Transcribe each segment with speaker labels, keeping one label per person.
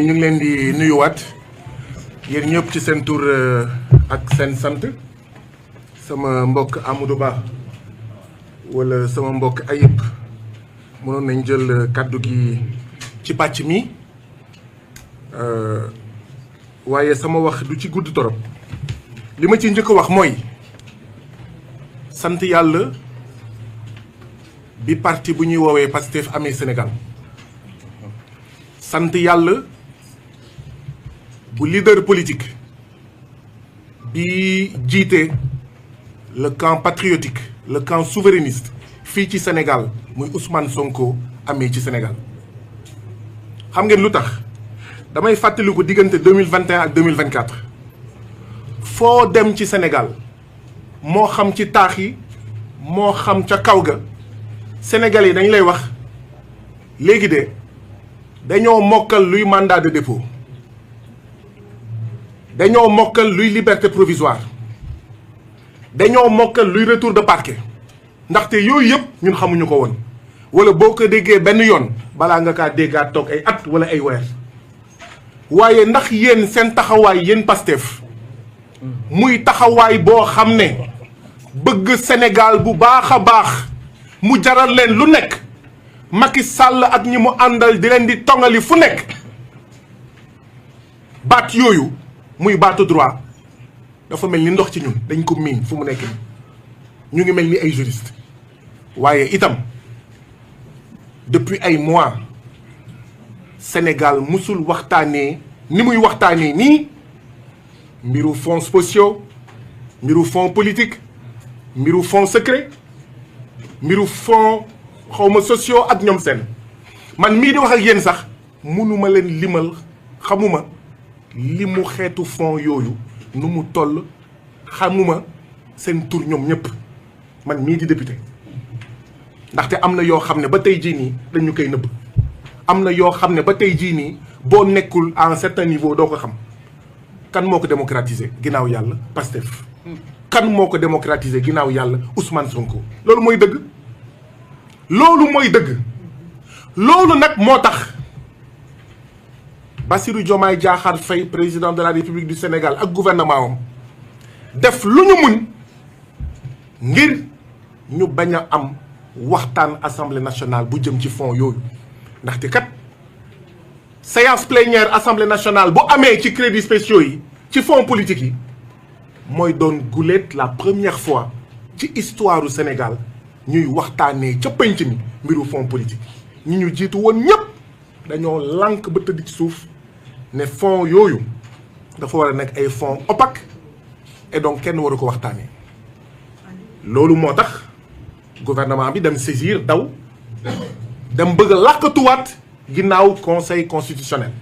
Speaker 1: ñu ngi leen di nuyuwaat yéen ñëpp ci seen tur ak seen sant sama mbokk Amadou Ba wala sama mbokk Ayib mënoon nañ jël kàddu gi ci pàcc mi waaye sama wax du ci gudd torop li ma ci njëkk wax mooy sant yàlla bi parti bu ñuy woowee Pastef amee Sénégal sant yàlla bu leader politique bi jiite le camp patriotique le camp souverainiste fii ci Sénégal muy Ousmane Sonko amee ci Sénégal xam ngeen lu tax damay fàttaliku diggante 2021 ak 2024 foo dem ci Sénégal moo xam ci taax yi moo xam ca kaw ga Sénégalais yi dañ lay wax léegi de dañoo mokkal luy mandat de dépôt dañoo mokkal luy liberté provisoire dañoo mokkal luy retour de parquet ndaxte yooyu yëpp ñun xamuñu ko woon wala boo ko déggee benn yoon balaa nga kaa déggaat toog ay at wala ay weer waaye ndax yéen seen taxawaay yéen Pastef muy taxawaay boo xam ne bëgg Sénégal bu baax a baax mu jaral leen lu nekk Macky Sall ak ñi mu àndal di leen di tongali fu nekk baat yooyu muy baatu droit dafa mel ni ndox ci ñun dañ ko miin fu mu nekk ñu ngi mel ni ay juriste waaye itam depuis ay mois Sénégal musul waxtaanee ni muy waxtaanee nii mbiru fonds spéciaux mbiru fonds politique mbiru fonds secret mbiru fonds xawma sociaux ak ñoom seen man mii di wax ak yéen sax mënuma leen limal xamuma li mu xeetu fonds yooyu nu mu toll xamuma seen tur ñoom ñëpp man mii di député ndaxte am na yoo xam ne ba tey jii nii dañu koy nëbb am na yoo xam ne ba tey jii nii boo nekkul à un certain niveau doo ko xam kan moo ko démocratiser ginnaaw yàlla Pastef kan moo ko démocratiser ginnaaw yàlla Ousmane Sonko loolu mooy dëgg loolu mooy dëgg loolu nag moo tax Bassirou Diomaye Diakhar Faye président de la République du Sénégal ak gouvernement am def lu ñu mun ngir ñu bañ a am waxtaan assemblée nationale bu jëm ci fonds yooyu ndaxte kat séance plénière assemblée nationale bu amee ci crédits spéciaux yi ci fonds politique yi mooy doon guléet la première fois ci histoire du Sénégal ñuy waxtaanee ca penc mi mbiru fonds politique ñi ñu jiitu woon ñëpp dañoo lànk ba tëdd ci suuf ne fonds yooyu dafa war a nekk ay fonds opaques et donc kenn waru ko waxtaanee loolu moo tax gouvernement bi dem saisir daw dem bëgg a làkkatuwaat ginnaaw conseil constitutionnel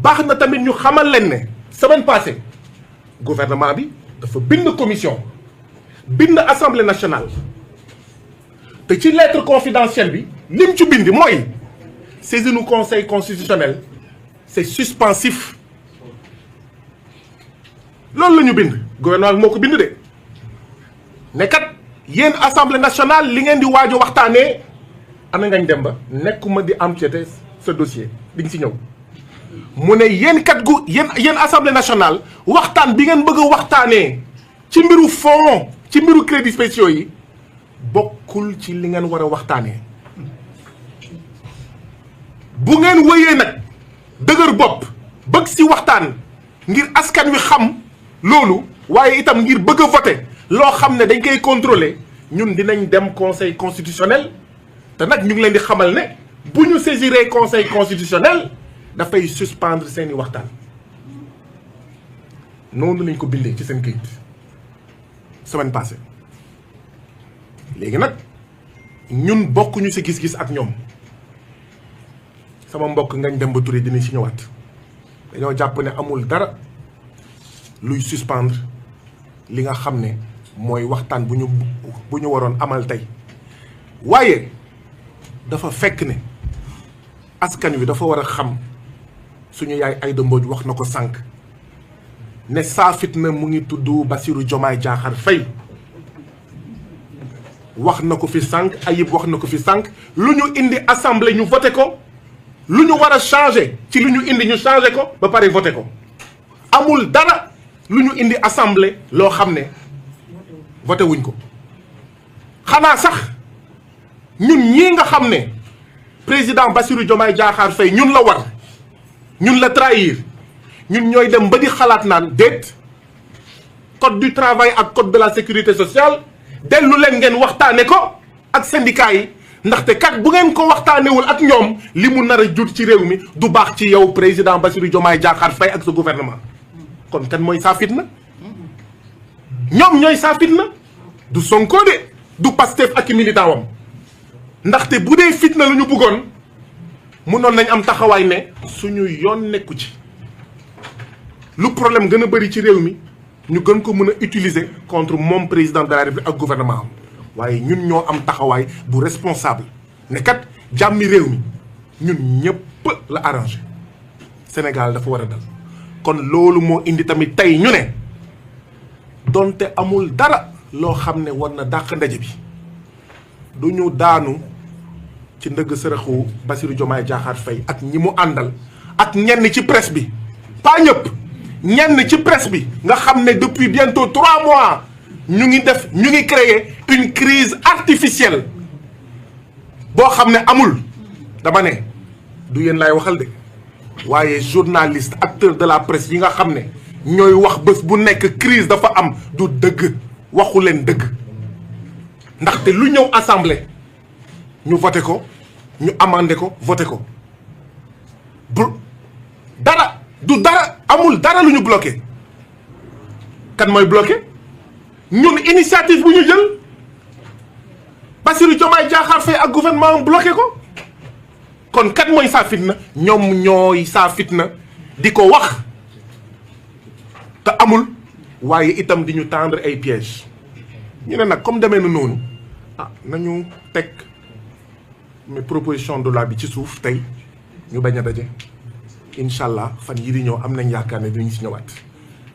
Speaker 1: baax na tamit ñu xamal leen ne semaine passée gouvernement bi dafa bind commission bind assemblée nationale te ci lettre confidentielle bi lim ci bind mooy saisinu conseil constitutionnel c'est suspensif loolu la ñu bind gouvernement bi moo ko bind de ne kat yéen assemblée nationale li ngeen di waaj a waxtaanee ana ngañ dem ba nekkuma di empiéter ce dossier di nga ci ñëw mu ne yéen kat gu yéen assemblée nationale waxtaan bi ngeen bëgg a waxtaanee ci mbiru fonds ci mbiru crédits spéciaux yi bokkul ci li ngeen war a waxtaanee bu ngeen wëyee nag dëgër bopp bëgg si waxtaan ngir askan wi xam loolu waaye itam ngir bëgg a voter loo xam ne dañ koy contrôler ñun dinañ dem conseil constitutionnel te nag ñu ngi leen di xamal ne bu ñu saisiree conseil constitutionnel dafay suspendre seeni waxtaan noonu lañ ko bindee ci seen kayit semaine passée léegi nag ñun bokkuñu ci gis-gis ak ñoom sama mbokk Ngagne Demba Touré dina ci ñëwaat dañoo jàpp ne amul dara luy suspendre li nga xam ne mooy waxtaan bu ñu waroon amal tey waaye dafa fekk ne askan wi dafa war a xam suñu yaay Aïda Mbodj wax na ko sànq ne saafit na mu ngi tudd Bassirou Diomaye Diakhar Faye wax na ko fi sànq Ayib wax na ko fi sànq lu ñu indi assemblée ñu voté ko lu ñu war a changer ci lu ñu indi ñu changer ko ba pare voter ko amul dara lu ñu indi assemblée loo xam ne voté wuñ ko xanaa sax ñun ñii nga xam ne président Bassirou Diomaye Diakhar Faye ñun la war ñun la trahir ñun ñooy dem ba di xalaat naan déet code du travail ak code de la sécurité sociale dellu leen ngeen waxtaane ko ak syndicat yi ndaxte kat bu ngeen ko waxtaanewul ak ñoom li mu nar a jur ci réew mi du baax ci yow président Bassirou Diomaye Diakhar Faye ak sa gouvernement kon kan mooy saa fitna ñoom ñooy saa fitna du Sonko de du Pastef ak militant wam ndaxte bu dee fitna lu ñu bëggoon mënoon nañ am taxawaay ne suñu yoon nekku ci lu problème gën a bëri ci réew mi ñu gën ko mën a utiliser contre moom président de la République ak gouvernement am waaye ñun ñoo am taxawaay bu responsable ne kat jàmmi réew mi ñun ñëpp la arrangé Sénégal dafa war a dal kon loolu moo indi tamit tey ñu ne donte amul dara loo xam ne war na dàq ndaje bi du ñu daanu ci ndëgg sërëxu Bassirou Diomaye Diakhar Faye ak ñi mu àndal ak ñenn ci presse bi pas ñëpp ñenn ci presse bi nga xam ne depuis bientôt 3 mois ñu ngi créer une crise artificielle boo xam ne amul dama ne du yéen laay waxal de waaye journaliste acteur de la presse yi nga xam ne ñooy wax bés bu nekk crise dafa am du dëgg waxu leen dëgg ndaxte lu ñëw assemblée ñu voté ko ñu amandé ko voté ko bu dara du dara amul dara lu ñu bloqué kan mooy bloqué ñun initiative bu ñu jël Bassirou Diomaye Diakhar Faye ak gouvernement bloqué ko kon kat mooy saa fitna ñoom ñooy saa fitna di ko wax te amul waaye itam di ñu tendre ay pièges ñu ne nag comme demee na noonu nañu teg mes propositions de loi bi ci suuf tey ñu bañ a daje incha allah fan yii di ñëw am nañ yaakaar ne dinañ si ñëwaat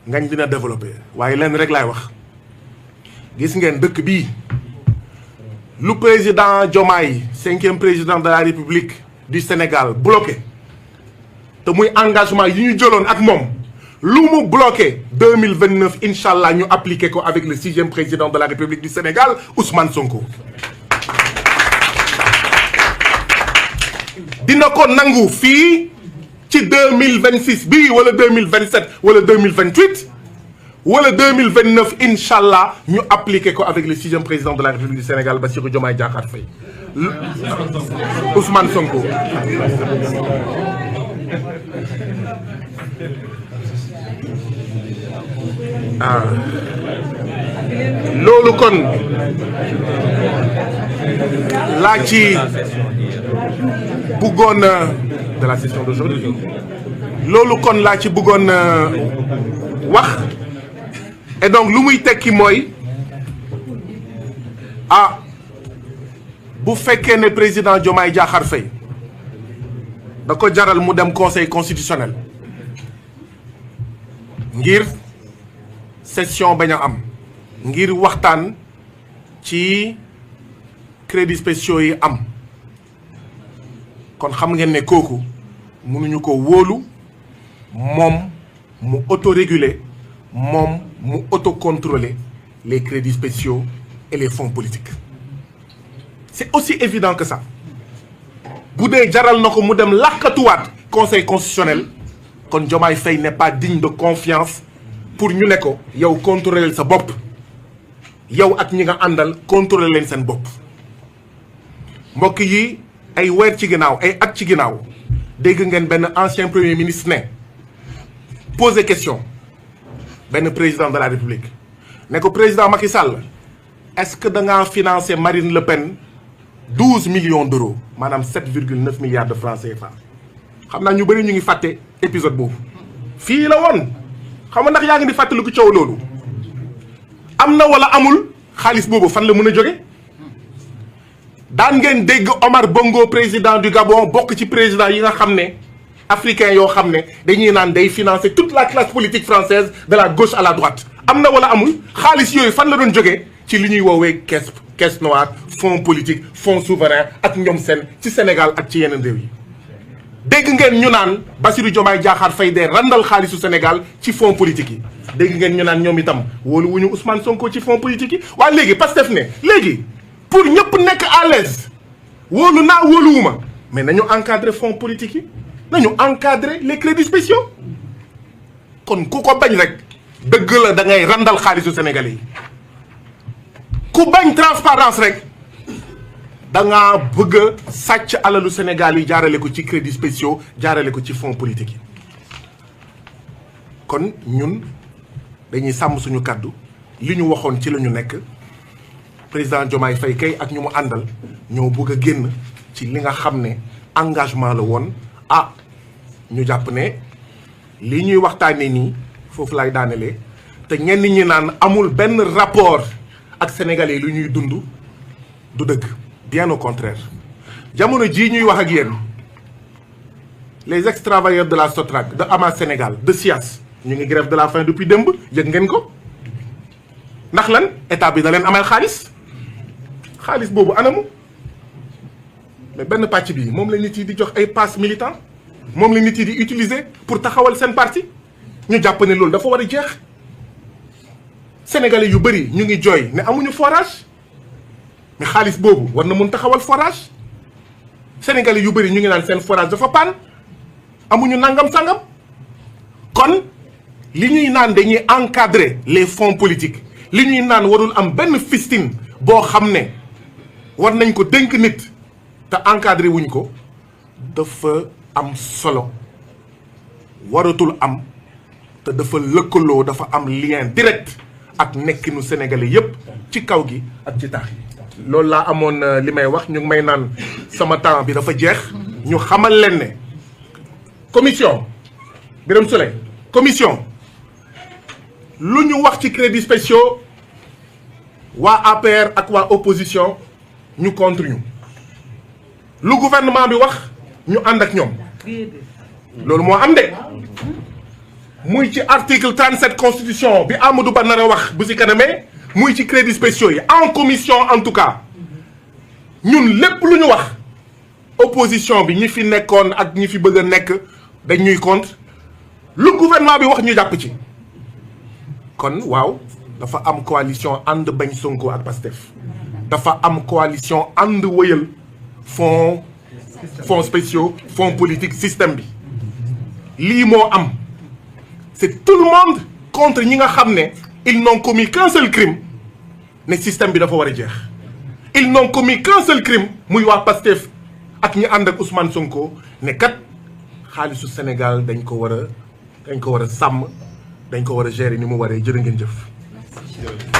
Speaker 1: ngañ dina développé waaye lenn rek laay wax gis ngeen dëkk bii lu président Diomaye 5e président de la République du Sénégal bloqué te muy engagement yi ñu jëloon ak moom lu mu bloqué 2029 incha allah ñu appliqué ko avec le 6e président de la République du Sénégal Ousmane Sonko. dina ko nangu fii ci 2026 bii wala 2027 wala 2028 wala 2029 incha allah ñu appliqué ko avec le 6e président de la République du Sénégal Bassirou Diomaye Diakhar Faye Ousmane Sonko. loolu kon laa ci bëggoon de la session d'aujourd'hui loolu kon laa ci bëggoon wax et donc lu muy tekki mooy bu fekkee ne président Diomaye Diakhar Faye da ko jaral mu dem conseil constitutionnel ngir session bañ a am ngir waxtaan ci crédits spéciaux yi am kon xam ngeen ne kooku mënuñu ko wóolu moom mu autoréguler moom mu autocontrôler les crédits spéciaux et les fonds politiques c'est aussi évident que ça bu dee jaral na ko mu dem làkkatuwaat conseil constitutionnel kon Diomaye Faye n'est pas digne de confiance pour ñu ne ko yow contrôler sa bopp yow ak ñi nga àndal contrôler leen seen bopp mbokk yi ay weer ci ginnaaw ay at ci ginnaaw dégg ngeen benn ancien premier ministre ne poser question benn président de la République ne ko président Macky Sall est-ce que da ngaa financer Marine Le Pen 12 millions d'euros maanaam 7,9 milliards de francs CFA xam naa ñu bëri ñu ngi fàtte épisode boobu fii la woon xam nga ndax yaa ngi di fàttali ko coow loolu am na wala amul xaalis boobu fan la mën a jóge daan ngeen dégg Omar Bongo président du Gabon bokk ci président yi nga xam ne africain yoo xam ne dañuy naan day financer toute la classe politique française de la gauche à la droite am na wala amul xaalis yooyu fan la doon jógee ci li ñuy woowee caisse noire fonds politique fonds souverain ak ñoom seen ci Sénégal ak ci yeneen réew yi dégg ngeen ñu naan Bassirou Diomaye Diakhar Faye de randal xaalisu Sénégal ci fonds politique yi dégg ngeen ñu naan ñoom itam wóolu wuñu Ousmane Sonko ci fonds politique yi waaye léegi Pastef ne léegi pour ñëpp nekk à l'aise wóolu naa wóoluwuma mais nañu encadrer fonds politique yi nañu encadrer les crédits spéciaux kon ku ko bañ rek dëgg la da ngay randal xaalisu Sénégalais yi ku bañ transparence rek da ngaa bëgg a sàcc alalu Sénégal yi jaarale ko ci crédits spéciaux jaarale ko ci fonds politique yi kon ñun dañuy sàmm suñu kàddu li ñu waxoon ci la ñu nekk président Diomaye Faye kay ak ñu mu àndal ñoo bëgg a génn ci li nga xam ne engagement la woon ñu jàpp ne li ñuy waxtaanee nii foofu lay daanelee te ñenn ñi naan amul benn rapport ak sénégalais lu ñuy dund du dëgg bien au contraire jamono jii ñuy wax ak yéen les ex-travailleurs de la Sotrac de Ama Sénégal de SIAS ñu ngi grève de la faim depuis démb yëg ngeen ko ndax lan état bi da leen amal xaalis boobu anamu mais benn pàcc bi moom la nit yi di jox ay passe militant moom la nit yi di utiliser pour taxawal seen parti ñu jàpp ne loolu dafa war a jeex sénégalais yu bëri ñu ngi jooy ne amuñu forage mais xaalis boobu war na mun taxawal forage sénégalais yu bëri ñu ngi naan seen forage dafa paan amuñu nangam sangam kon li ñuy naan dañuy encadrer les fonds politiques li ñuy naan warul am benn fistine boo xam ne war nañ ko dénk nit te encadré wuñ ko dafa am solo waratul am te dafa lëkkaloo dafa am lien direct ak nekkinu sénégalais yépp ci kaw gi ak ci taax yi loolu laa amoon li may wax ñu ngi may naan sama temps bi dafa jeex ñu xamal leen ne commission Birame Souleye commission lu ñu wax ci crédits spéciaux waa APR ak waa opposition ñu contre ñu lu gouvernement bi wax ñu ànd ak ñoom loolu moo am de muy ci article 37 constitution bi Amadou Ba nar a wax bu si kanamee muy ci crédits spéciaux yi en commission en tout cas ñun lépp lu ñu wax opposition bi ñi fi nekkoon ak ñi fi bëgg a nekk dañ ñuy contre lu gouvernement bi wax ñu jàpp ci kon waaw dafa am coalition ànd bañ Sonko ak Pastef dafa am coalition ànd wëyal fonds spéciaux fonds politique système bi lii moo am c'est tout le monde contre ñi nga xam ne ils n'ont commis qu'un seul crime ne système bi dafa war a jeex ils n'ont commis qu'un seul crime muy waa Pastef ak ñi ànd ak Ousmane Sonko ne kat xaalisu Sénégal dañ ko war a sàmm dañ ko war a gérer ni mu waree jërë ngeen jëf